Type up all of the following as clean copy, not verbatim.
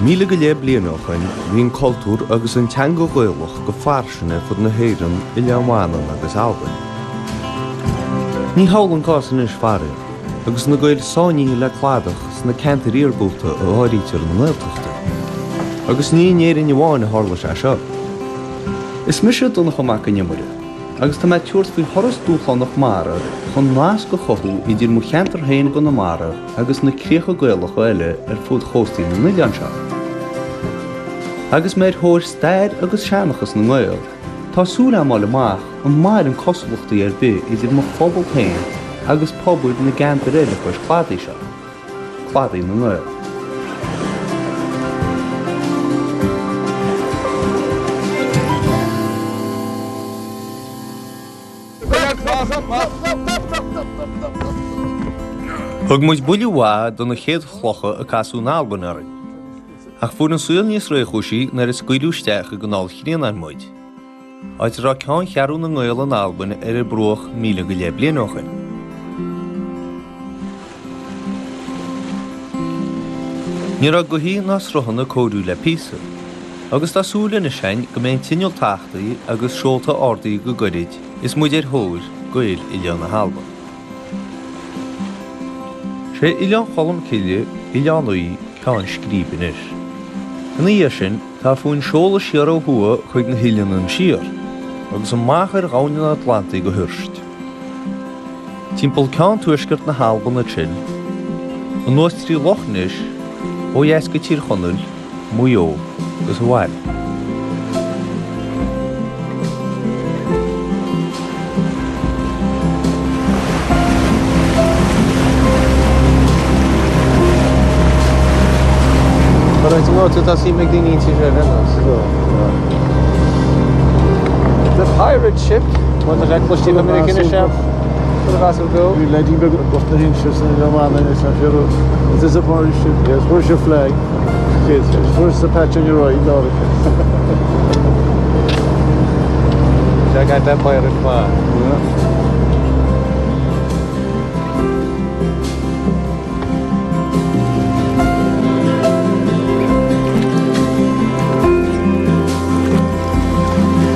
Míle go leith bliain ó shoin bhí an cultúr agus an teanga Ghaelach go fairsing ar fud na hÉireann, Oileán Mhanann agus Albain. Ní hamhlaidh an cás anois faraor, agus na Gaeil sáinnithe le cladach sna ceantair iargúlta a áirítear na nGaeltachtaí. Agus ní in Éirinn amháin a tharla sé seo. Is mise Donncha Mac an Iomaire, agus tá mé ag tabhairt faoi thuras dúshlánach mara chun nasc a chothú idir mo cheantar féin i gConamara agus na críocha Gaelacha eile ar fud chóstaí na n-oileán seo. Agus mé ar thóir stair agus seanchas na nGael, tá súil agam fháil amach an maireann cosúlachtaí ar bith idir mo phobal féin agus pobail na gceantar eile cois cladaigh seo. Cladaí na nGael. Thug muid buille mhaith do na chéad chlocha a casadh in Albain orainn. Ach fuair an saol níos réchúisí nuair a scaoileadh isteach i gCanáil Chrianáin muid. áit a raibh ceanncheathrú na nGael in Albain ar a bruach 1000 go leith bliain ó shoin. Ní raibh gothaí ná sruthanna ag comhaireamh le píosa, agus tá súil anois againn go mbeidh an t-inneall tachtaithe agus seolta ardaithe go gairid is muid ar thóir Gaeil Oileán na hAlban. Sé Oileán Cholm Cille, Oileán Í, ceann scríbe anois. Ina dhiaidh sin, Tá fúinn seoladh siar ó thuaidh chuig na hOileáin Siar, agus amach ar dhomhain an Atlantaigh go Uibhist. Timpeall ceann tuaisceart na hAlban ansin, anuas trí Loch Nis, ó dheas go Tír Chonaill, Maigh Eo agus abhaile. Tá suim ag daoine inti seo ar The pirate ship Má tá sé cloiste go minic anois é. Bhí leidín beag bocht na hinse san Oileán Mhanann is an fear Is this a pirate ship? Yes, where's your flag? Yes, where's the patch on your eye? Sé got that pirate flag. Yeah.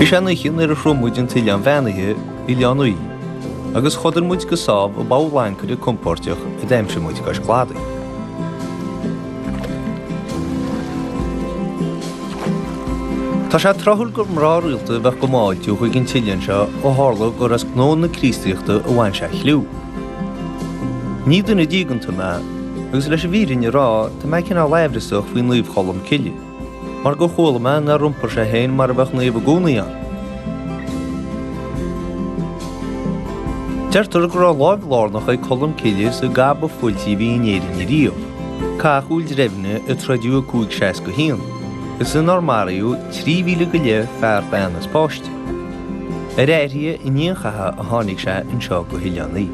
Bhí sé an oíche nuair a shroich muid an t-oileán bheannaithe, Oileán Í, agus chodail muid go sámh i bpoll ancaire compóirteach a d'aimsigh muid cois cladaigh. Tá sé tráthúil gur mná rialta a bheadh go bhfáiltiú chuig an t-oileán seo ó tharla gur as gnó na Críostaíochta a bhain sé a chliú. Ní duine diaganta mé, agus leis an bhfírinne a rá, tá mé cineál aimhreasach faoi Naomh Cholm Cille, mar gur chuala mé nár iompair sé féin mar a bheadh naomh i gcónaí ann. Deirtear go raibh láimh lárnach ag Colm Cille sa gcath ba fuiltí a bhí in Éirinn ariamh, Cath Chúil Dreimhne a troideadh i 561, agus inar maraíodh 3,000 go leith fear, bean is páiste. Ar fhairrge i ndiaidh an chatha a tháinig sé anseo go hOileán Í.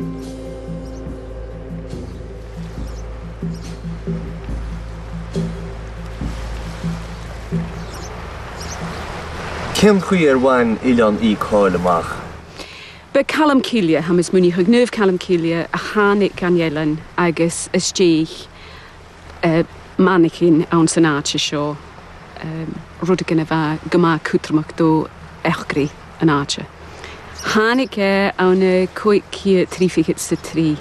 Cén chaoi ar bhain Oileán Í cáil amach? Ba Colm Cille, tha mi smaoineachadh Naomh Colm Cille a tháinig an eilean agus istigh mainichin ann san áit seo, rud éigin a bheadh go maith cútramach do eachtraí an áite. Tháinig é ann i 533.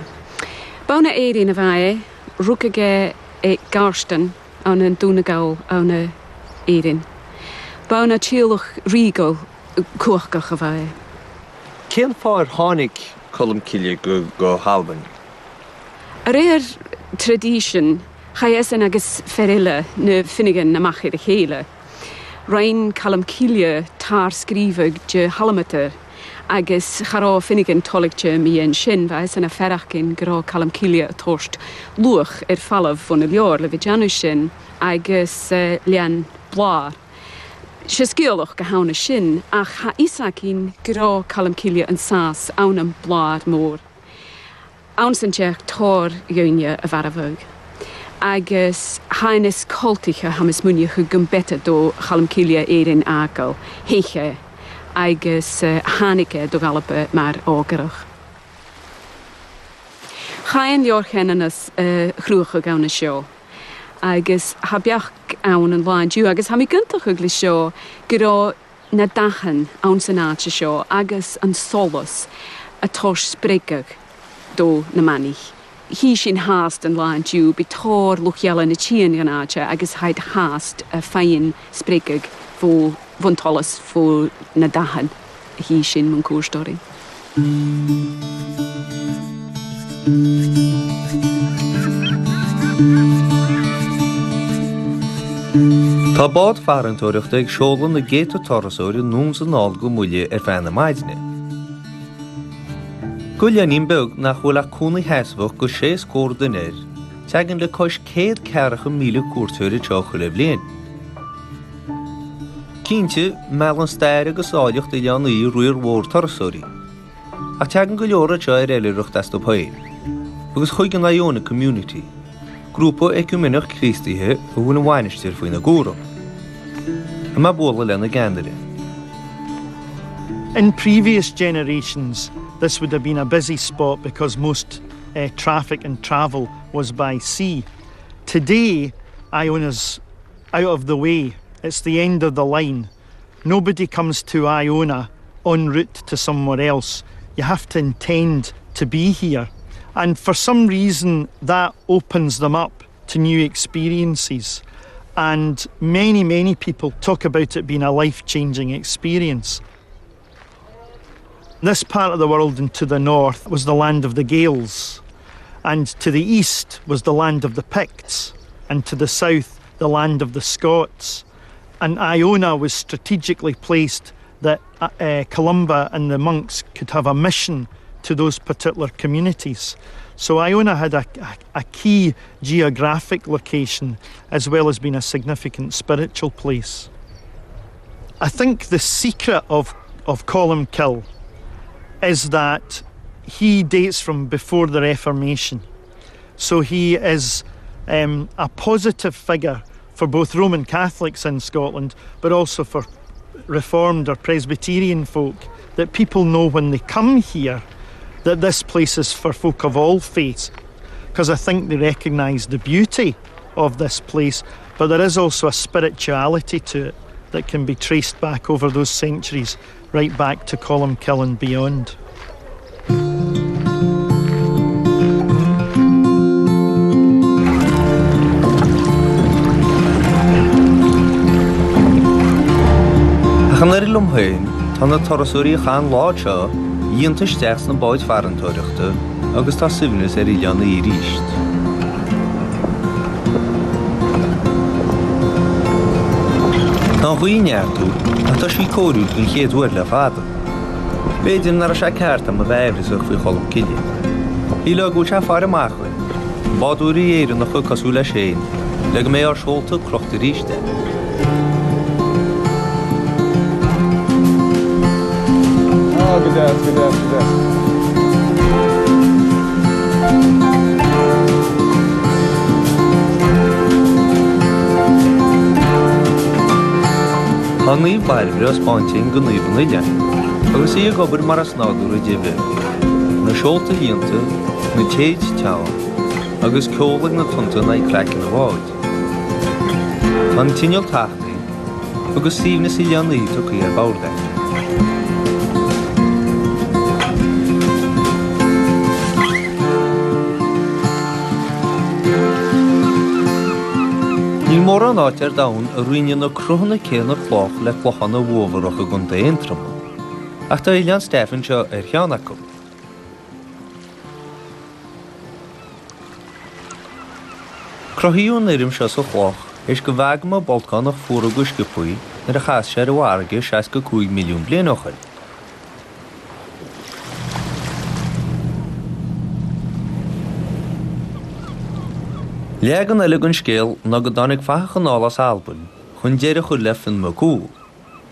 B'ann a Éirinn a bheadh é, rugadh é i Garston ann i nDún na Gall ann a Éirinn. B'ann a teaghlach ríoga cumhachtach a bheadh é. Cén fáth ar tháinig Colm Cille go hAlbain? Réir traidisiúin, chaith eisean agus fear eile, na Finnegan, amach ar a chéile. Roinn Colm Cille tarscríobhadh de halimeter agus cha rabh Finnegan toiligte mí ansin, bheadh eisean a fearachcinn go rabh Colm Cille a tabhairt luach ar falamh bhun a leabhar le bheith déanamh sin agus lean blár. Sé sciolach go hann sin ach tha fhios againn go rabh Colm Cille an sás ann an blár mór. Ann san teach tor dhaoine a mharbhadh agus tháinis cultaithe tháimis muineachadh go mb'fhearr do Cholm Cille Éirinn fhágáil théithe agus tháinig é do Ghalba mar ógarach. Chaith an leabhar Cheanannas a chruachadh ann seo. Agus tha beachd ann an lá indiu agus tha mi iontach leis seo go raibh na dathan ann san áit seo agus an solas a' tabhairt spreagadh do na manaigh. Shuigh sinn thast an lá indiu, bhí tóir lucht eile na tíon an áite agus thaid thast a' faighinn spreagadh fó bhun tsolas fó na dathan a shuigh sinn mun cuairsteoirí. Tá bád farantóireachta ag seoladh na gcéadta turasóir anonn is anall go Muile ar feadh na maidine. Go oileáinín beag nach bhfuil ach cónaí sheasmhach go sé scór duine air, teagann le cois 140,000 cuairteoir anseo chuile bhliain. Cinnte, meallann stair agus áilleacht Oileán Í riar mhór turasóirí. Ach teagann go leor anseo ar oilithreacht astu féin, agus chuig an Iona Community, grúpa eiciúiméineach Críostaithe a bhfuil an mhainistir faoina gcúram. Tá mé ag bualadh lena gceannaire. In previous generations this would have been a busy spot because most traffic and travel was by sea. Today Iona's out of the way, it's the end of the line. Nobody comes to Iona en route to somewhere else. You have to intend to be here. And for some reason that opens them up to new experiences. And many, many people talk about it being a life-changing experience. This part of the world and to the north was the land of the Gaels, and to the east was the land of the Picts, and to the south the land of the Scots. And Iona was strategically placed that uh, uh, Columba and the monks could have a mission to those particular communities. So Iona had a, a, a key geographic location as well as being a significant spiritual place. I think the secret of, of Columkill is that he dates from before the Reformation. So he is um, a positive figure for both Roman Catholics in Scotland, but also for Reformed or Presbyterian folk, that people know when they come here that this place is for folk of all faiths. Because I think they recognise the beauty of this place, but there is also a spirituality to it that can be traced back over those centuries, right back to Columkill and beyond. Ach an oiread liom féin, tá na turasóirí a chaith an lá anseo líonta isteach sna báid farantóireachta agus tá suaimhneas ar Oileán Í arís. Tá an ghaoth ag neartú ach tá sí cóiriúil den chéad uair le fada. B'fhéidir nach raibh sé ceart agam a bheith aimhreasach faoi Cholm Cille. Shílfeá go bhfuil sé ag faire amach dhúinn, bádóirí Éireannacha cosúil leis féin, le go mbeidh ár seolta crochta arís air. Ah, go deas, go deas, go deas. Tá Naomh Bairbre á 'spáint againn do Naomh an Oileáin, agus í ag obair mar is nádúrtha di a bheith. Na seolta líonta, na téid teann, agus ceol ag na tonnta in aghaidh craiceann an bháid. Tá an t-inneall tachtaithe, agus suaimhneas Oileán Í tugtha ar bord aige. Níl mórán áit ar domhan a roinneann na cruthanna céanna cloch le Clochán na bhFomhórach i gContae Aontroma, ach tá Oileán Staffa anseo ar cheann acu. Cruthaíodh an fhoirm seo sa chloch théis do mhagma bolcánach fuarú go sciobthaí nuair a chas sé ar an bhfarraige 65 milliún bliain ó shoin. Leagan eile den scéal ná go dtáinig fathach anall as Albain chun deireadh a chur le Fionn Mac Cumhaill,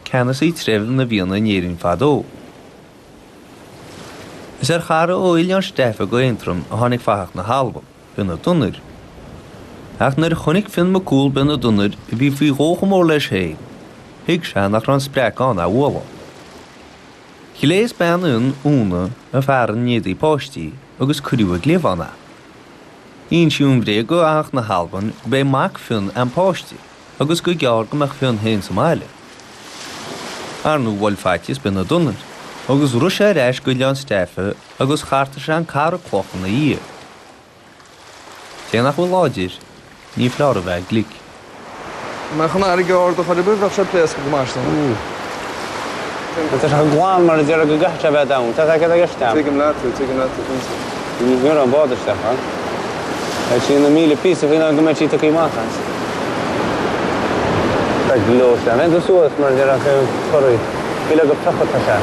ceannasaí treibh na bhFianna in Éirinn fadó. Is ar chara ó Oileán Staffa go Aontroim a tháinig fathach na hAlban, Binn Ó Dunair. Ach nuair a chonaic Fionn Mac Cumhaill Binn Ó Dunair, a bhí faoi dhó chomh mór leis féin, thuig sé nach raibh an spreacadh ann é a bhualadh. Ghléas bean Fhionn, Úna, a fear in éadaí páistí agus cuireadh i gcliabhán é. Insíodh an bhréag do fhathach na hAlban gurb é mac Fionn an páiste agus gur gearr go mbeadh Fionn féin sa mbaile. Ar ndóigh bhuail faitíos Binn Ó Dun air agus rith sé ar ais go Oileán Stiafa agus chartaigh sé an carraig cloch ina dhiaidh. Té nach bhfuil láidir, ní foláir a bheith glic. Dá mbeadh an fharraige ard ar chor ar bith, bheadh sé ag pléascadh go maith isteach. Tá sé chomh glan mar a déarfá go gcaithfidh sé a bheith domhain. Tá sé ag isteach ann. Tuigim leat, tuigim leat, cinnte. Ní raibh an bád isteach ann. Beidh sí ina 1,000 píosa faoin am go mbeidh sí tugtha amach as. Tá gleoite ann. Bheinn suas mar a déarfá corraí. Shílfeá gur fliuch atá sé.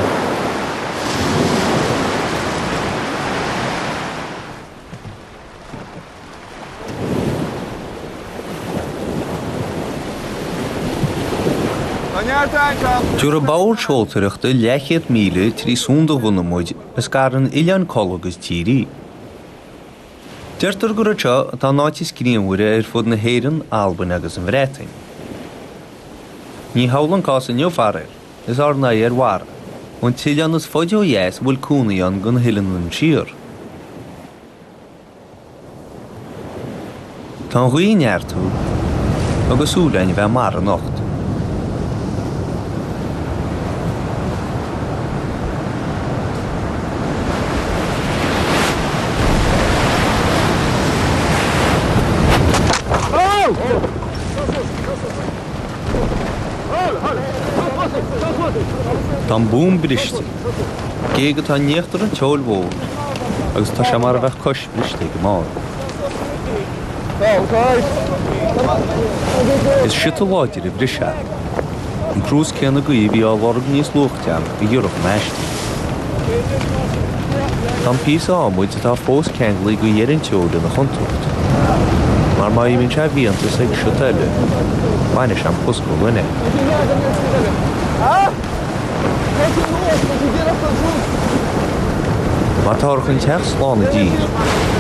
Tabharfaidh bord seoltóireachta leathchéad míle trí Sunda Ghunna muid a scarann Oileán Coll agus Tír Í. Deirtear gur anseo atá an áit is grianmhaire ar fud na hÉireann, Albain agus an Bhreatain. Ní hamhlaidh an cás inniu, faraor, is ár n-aghaidh ar Bharra, an t-oileán is faide ó dheas a bhfuil cónaí ann de na hOileáin Siar. Tá an ghaoth ag neartú agus súil againn a bheith mara anocht. Tá an búm briste. Géag atá in íochtar an tseoil mhóir agus tá sé mar a bheadh cois briste ag an mbád. Is siota láidir a bhris é. An crús céanna gaoithe a bhí á lorg níos luaithe agam a ghiorrfadh an aistear. Tá an píosa adhmaid atá fós ceanglaithe go dheireadh an tseoil ina chontúirt, mar má imíonn sé i bhfiántas ag siota eile, bainfidh sé an pus go uainn é. Má táthar chun teacht slán i dtír,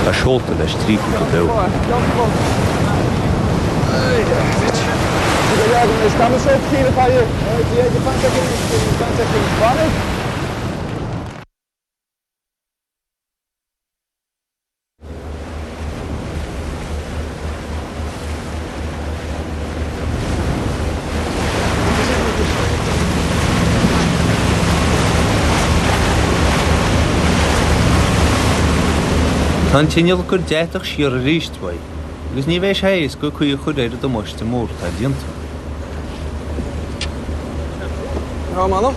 tá seolta leis tríocha go beo. Tá an t-inneall ag cur deatach siar arís uaidh agus ní bheidh sé éasca caoi a chur ar an damáiste mór atá déanta. Tá m'anam.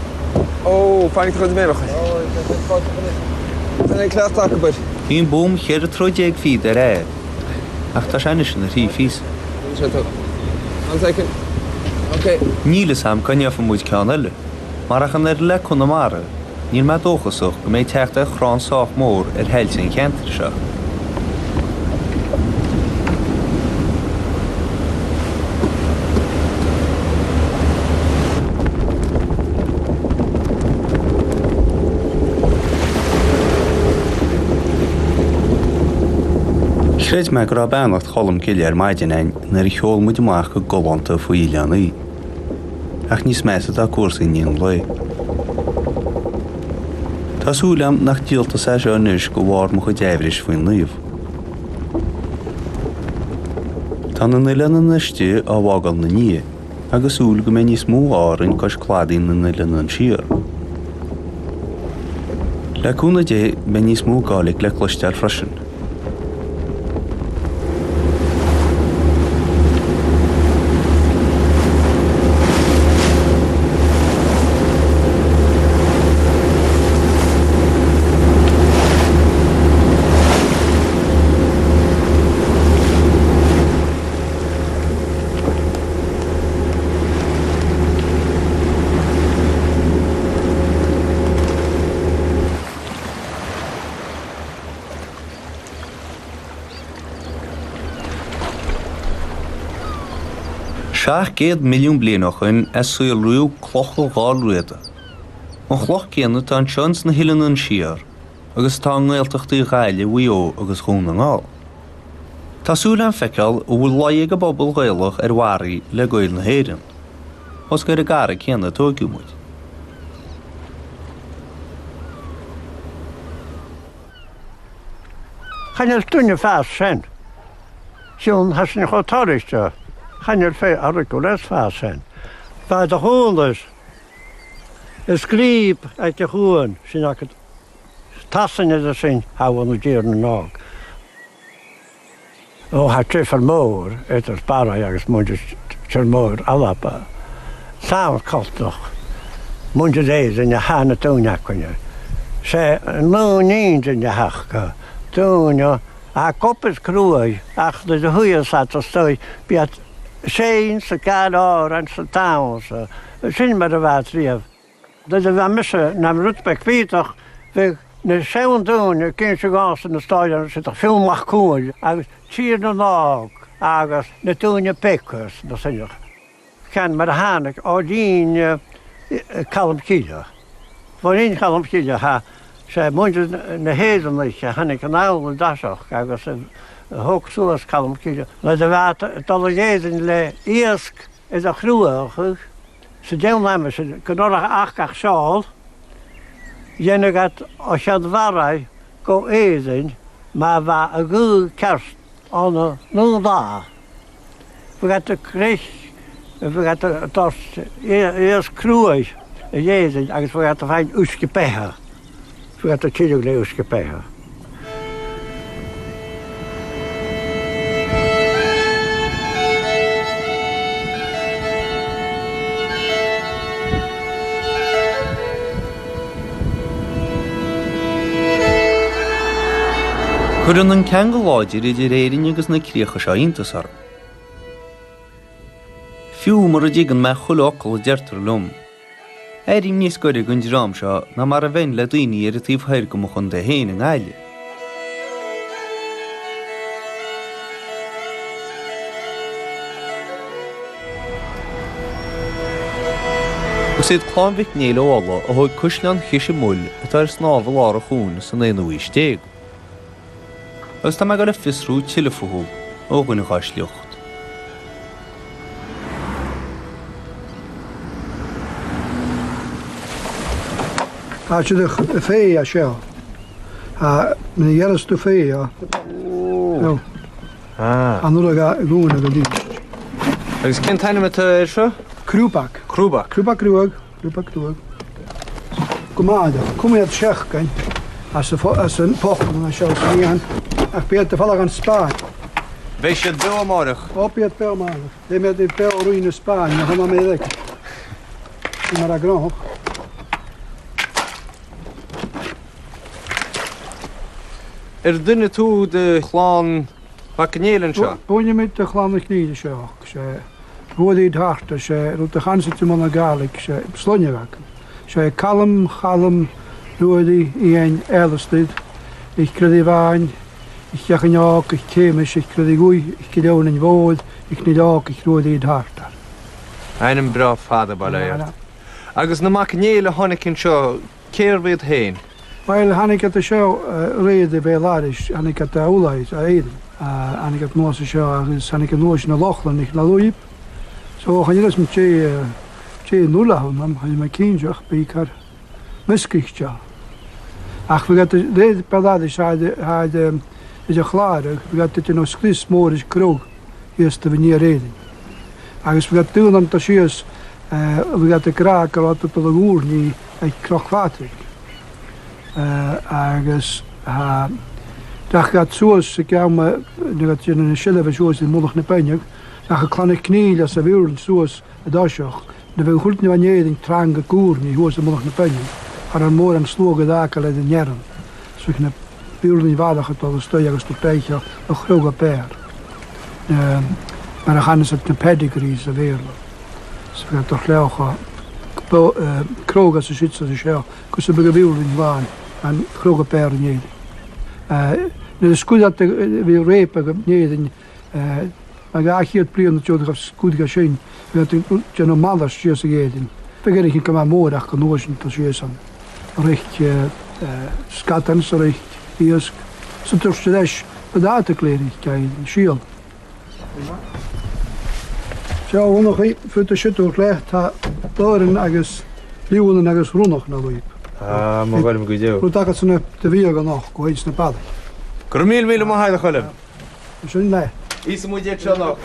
Ó, fainic do chuid méaracha. Tá an cleachtadh acu air. Bhí an búm 14 troigh fíd ar fhad, ach tá sé anois ina thrí phíosa. One second. Ok. Níl fhios a'm cá ngeofa muid ceann eile, mar ach an oiread le Conamara, níl mé dóchasach go mbeidh teacht ar chrann sách mór ar thailte an cheantair seo. Chreid mé go raibh beannacht Cholm Cille ar maidin againn nuair a sheol muid amach go galánta faoi Oileán Í. Ach níos measa atá cúrsaí i ndiaidh an lae. Tá súil agam nach díoltas é seo anois de bharr mo chuid aimhris faoin naomh. Tá na n-oileán istigh á bhfágáil 'na ndiaidh agus súil go mbeidh níos mó ádh orainn cois cladaigh na n-oileán siar. Le cúnamh Dé beidh níos mó Gàidhlig le cloisteáil freisin. 700 milliún bliain ó shoin a saothraíodh cloch an Dhál Riada, an chloch céanna atá anseo ins na hOileáin Siar agus atá i nGaeltachtaí Ghaillimh, Mhaigh Eo agus Dhún na nGall. Tá súil agam feiceáil an bhfuil luí ag an bpobal Gaelach ar Bharraigh le Gaeil na hÉireann, ós gur ar an gcarraig chéanna a tóigeadh muid. Chan eil duine fear sin. Chionn tha sin chomh tairisce, chan fheil fé ar go les fa sin. Ba do chualas i scríb aici a chuan sin acu tasainn idir sin thabha na dtír na nÓg. Ó tha difear mór idir Barraigh agus muintir Tir Móir Alba, Sam Cultach, muintir Éirinn a tha na dúine acuinne. Sé nó nín duine acu, dúine a gcupid cruaidh ach nuair a shuíos at istoigh bíod séin sa gceal árainn sa domhan sa, sin mar a bhead riamh. Nuair a bheadh mise nam rud beag bídeach bheadh na sean-daoine ag inse gás na stáideanna siad ach Fionn Mac Cumhaill agus Tír na nÓg agus na daoine beaga na sinneach ceann mar a tháinig ó linn Colm Cille. Ó linn Cholm Cille tha sé muintir na hÉireann a tháinig anall i dtosach agus a thóg suas Colm Cille nuair a bheadh ag dul ag Éirinn le iasc idir chruach sa déanamh sin go n-oirfeadh ach gach seal, dhéanfadh at ó Cheann Bharraigh go Éirinn má bheadh a gcuid ceart ann nó lá. Bheadh at crích, bheadh at dtoirt iasc cruaidh i Éirinn agus bheadh at féin uisce beithe, bheadh at tuilleadh le uisce beithe. Cuireann an ceangal láidir idir Éirinn agus na críocha seo iontas orm. Fiú mura dtuigeann mé chuile fhocal a deirtear liom. Airím níos gaire don dream seo ná mar a bheinn le daoine ar an taobh thoir de mo chontae féin i nGaillimh. Is iad Clann Mhic Néill ó Uladh a thóig Caisleán Chis an Mhoill atá ar snámh i lár an chuain san aonú haois déag. Agus tá mé ag dul a fiosrú tuilleadh fúthu ó dhuine dhá sliocht. Tá siad ag fé a seo. A na dhearas tú fé a. No. An rud a gúna go dtí. Agus cén t-ainm atá air seo? Crúbac. Crúbac. Crúbac ruag. Crúbac ruag. Go maith do. Cuma iad seachtain as an bpobal na seo san Ian ach b'iad do falla gan Spáinn. Beidh siad beo amárach. Ó b'iad beo amárach. Beidh mé beo roinn na Spáinne chomh maith mé fheiceáil. Bhí mar a gnóthach. Ar duine tú de chlann Mhac Néill anseo? Bainimid de chlann Mhic Néill anseo, sé Ruairí Tarta, sé rud a chan siad i mbun na Gàidhlig, sé sloinne acu. Sé Calum, Chalum, Ruairí, Iain, Alasdair, Ich Cruirí Bháin, Ich Ceachain Óc, Ich Céimis, Ich Cruirí Ghuaidh, Ich Gilleoin an Mhóir, Ich Níl Óc, Ich Ruairí Tarta. Ainm breá fada, bail ó Dhia ort. Agus na Mac Néill a tháinig anseo, cérbh iad féin? Bhuel, tháinig iad anseo réidh i Béal Árís, tháinig iad ó Ulaidh, ó Éirinn. Tháinig iad anuas anseo agus tháinig anuas na Lochlannaigh na Lúib. So, chan fhuil fhios a'm cé, cé an uair a tháinig, chan fhuil mé cinnte ach bhí cur meascaithe. Ach bhí iad réidh Béal Árís, tháid idir Chláir, bhí iad ag déanamh scrios mór is cruóg thíos taobh aniar Éirinn. Agus bhí iad dún an síos, bhí iad ag rá go raibh dul i ngúirní ag Cnoc Phádraig agus deachaigh iad suas ag am nuair a déanadh na seilbhe suas i Mullach na Beinne, deachaigh Clann Mhic Néill as a bhFiorn suas i dtoiseach, nuair bheadh chuid na n-Éirinn tranga gúirní thuas i Mullach na Beinne, cha raibh mórán sluag i dtaca le na nEireann, so bhí na Biorlainn Bharrach ag dul istoigh agus do beicheadh a chrogha béar, mar a chanann siad na pedigrees sa Bhéarla. Sa bhí do shleabhcha cróga sa siad sa seo gus a beag a bhí bháin an chróga béar in Éirinn. Nuair a scuad a bhí réip ag in Éirinn ag a chéad bliain a d'fhéadfadh scuad aige sin bhí déanamh malairt síos ag Éirinn. Beidh ar a go mbeadh mór ach go nua sin tá síos an rith scadán sa rith iasc sa dúirt siad leis ba dáta cléirigh Éirinn síol. Seo a Dhonnchaidh, fút a siotúr le, tá Doireann agus Liúnan agus Ronnach na luib. Ah, mo ghairm go deo. Rud agat san do bhí ag an och go sna bealaí. Go raibh míle míle maith agat a Choilm. Sin le. Íosfaidh muid iad seo anocht.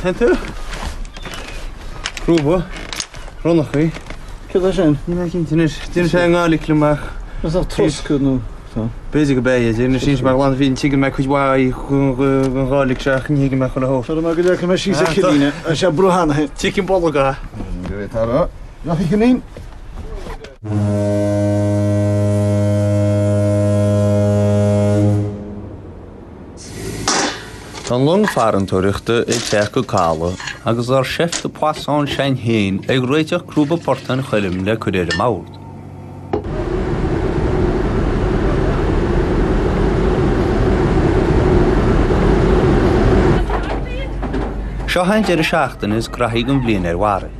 Théann tú? Crúba, ronnachaí. Céard é sin? Níl mé cinnte anois. Déanann sé i nGàidhlig liom ach. Is nach troscadh nó tá. B'fhéidir go b'é é. Déanann sé mé glan bhí tuigeann mé cuid mhaith den Ghàidhlig seo ach ní thuigim mé chuile shórt. Sara mé go leagfaidh mé síos a cillín é. Tá sé brútha cheana. Tiocfaidh bolg a. Go bhféadfá a rá. Nach í cillín? Tá an long farantóireachta ag teacht go caladh agus ár chef de poisson s'againn féin ag réiteach crúba portáin Choilm le cur ar an mbord. Seo é an deireadh seachtaine is graithí den bhliain ar Bharraigh.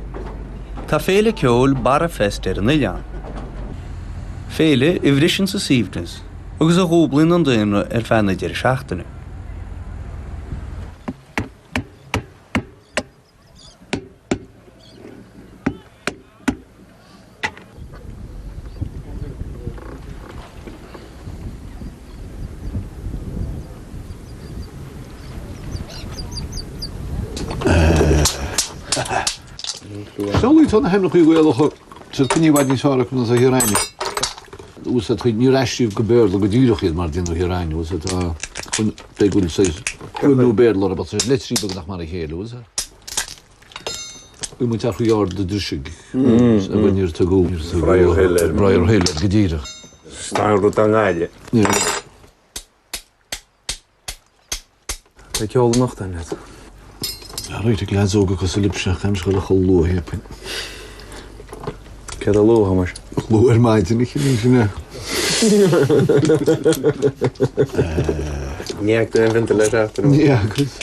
Tá féile ceoil Barra Fest ar an oileán. Féile a bhriseann an suaimhneas agus a dhúblaíonn an daonra ar feadh na deireadh seachtaine. Samhlaigh tá na hainmneacha Gaelacha siad coinnithe i bhfad níos fearr acu ná atá thiar againne. Úsáid chuid, níor aistríodh go Béarla go díreach iad mar déanadh thiar againne, úsáid tá chun b'fhéidir go bhfuil saghas fuaimniú Béarla orthu, but litrí beagnach mar a chéile, úsáid. Bhí muid ar Ard a' Drisigh agus níor tugadh Briar Hill air. Briar Hill air go díreach. Stair rud dá ngaile. Ní raibh. Beidh ceol anocht ann leat. Réitigh leaids óga cosúil libhse ach caithfidh muid a dhul luath cheapfainn. Céard é luath, a Thomáis? Luath ar maidin a chinneadh sin é. Ní fhaca tú aon phionta le seachtain. Ní fhacas.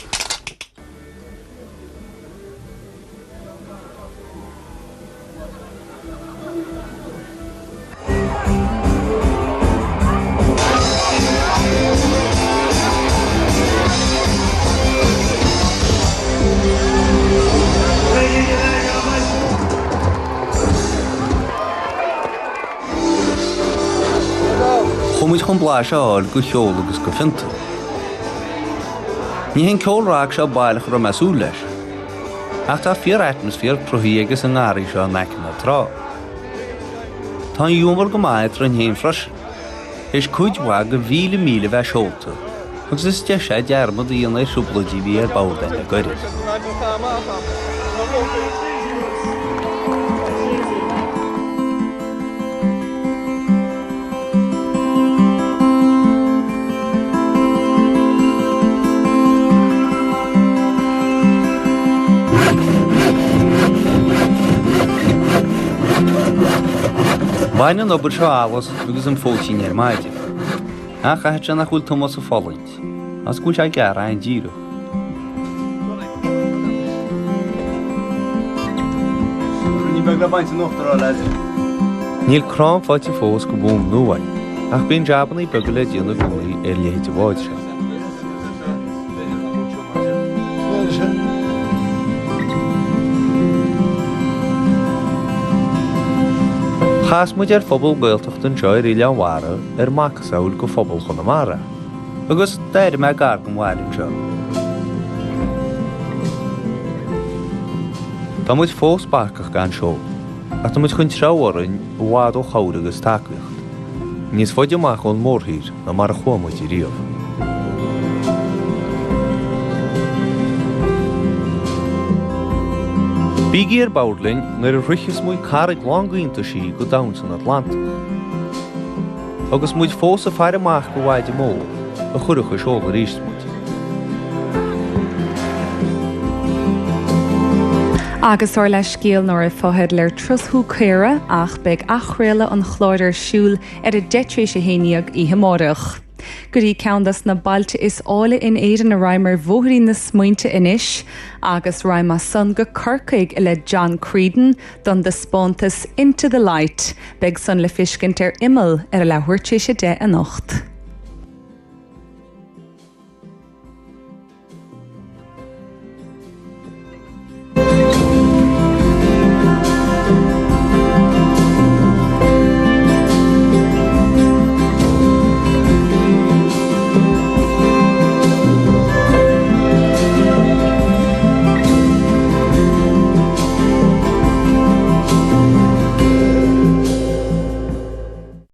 Chuaigh muid chun blaiseadh a fháil de cheol agus de phionta. Ní hé an ceol rac seo baileach a raibh mé ag súil leis. Ach tá fíor-atmaisféar cruthaithe aige sa ngarraí seo in aice na trá. Tá an ghiúmar go maith eadrainn féin freisin, théis cuid mhaith de mhíle míle a bheith seolta, agus is deis é dearmad a dhéanamh ar thrioblóidí a bhí ar bord againn le gairid. Bhain an obair seo allas agus an phóitín ar maidin. Ach caithfidh sé nach bhfuil Tomás ag fulaingt, as go bhfuil sé ag gearradh an-díreach. Níl crann faighte fós do bhúm nua uainn, ach bíonn jabannaí beaga le déanamh i gcónaí ar leithéid an bháid seo. Chas muid ar phobal Gaeltachta anseo ar Oileán Bharra ar macasamhail de phobal Chonamara. Agus d'éirigh mé gar don bhaile anseo. Tá muid fós bacach gan seol, ach tá muid chun treabhadh orainn i bhfad ó chabhair agus tacaíocht, níos faide amach ón mórthír ná mar a chuaigh muid ariamh. Bígí ar bord linn nuair a shroicheas muid carraig lán d'iontaisí go domhain san Atlantach. Agus muid fós ag faire amach do mhaide mór a chuirfeadh ar seol arís muid. Agus ár leithscéal ná raibh fotheidil ar Turas Chú Caora ach beidh athchraoladh an chláir ar siúl ar a deich tar éis a haon dhéag oíche amárach. Go dtí ceann dos na bailte is áille in Éirinn a raghaim ar bhóithrín na smaointe anois agus raghaim as san go Corcaigh le John Creedon don dtaispeántas Into the Light. Beidh san le fiscint ar Imeall ar a leathuair tar éis 10 anocht.